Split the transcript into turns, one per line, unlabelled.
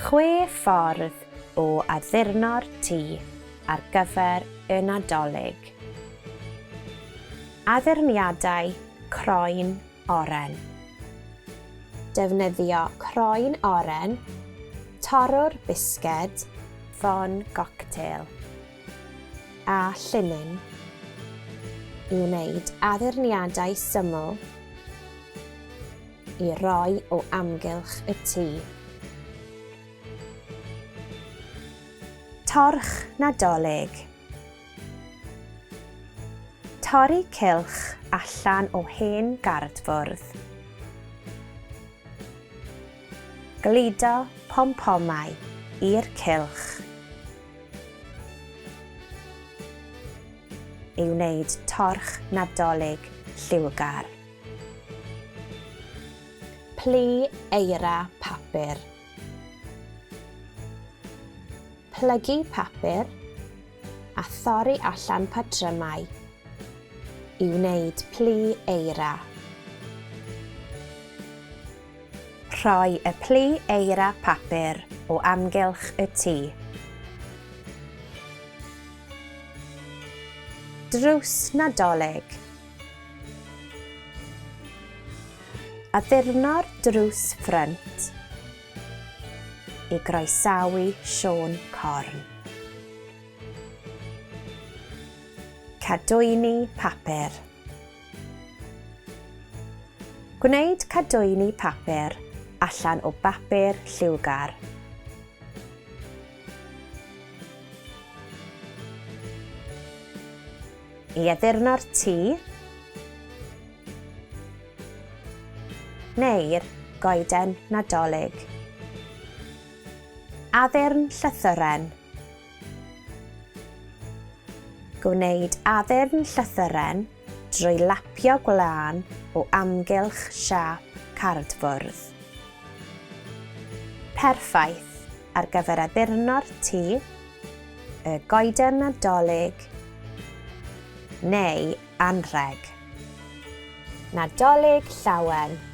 Chwe ffordd o addurno'r tŷ ar gyfer y Nadolig. Addurniadau croen oren. Defnyddio croen oren, torrwr bisged, ffon goctel a llinyn i wneud addurniadau syml i roi o amgylch y tŷ. Torch Nadolig. Torri cylch allan o hen gardfwrdd. Gludo pompomau i'r cylch i wneud torch Nadolig lliwgar. Plu eira papur. Plygu papur a thorri allan patrymau i wneud plu eira. Rhoi y plu eira papur o amgylch y tŷ. Drws Nadolig. Addurno'r drws ffrynt i groesawu Siôn Corn. Cadwyni papur. Gwneud cadwyni papur allan o bapur lliwgar. I addurno'r tŷ neu'r goeden Nadolig. Addurn llythyren. Gwneud addurn llythyren drwy lapio gwlân o amgylch siâp cardfwrdd. Perffaith ar gyfer addurno'r tŷ, y goeden Nadolig neu anrheg. Nadolig Llawen!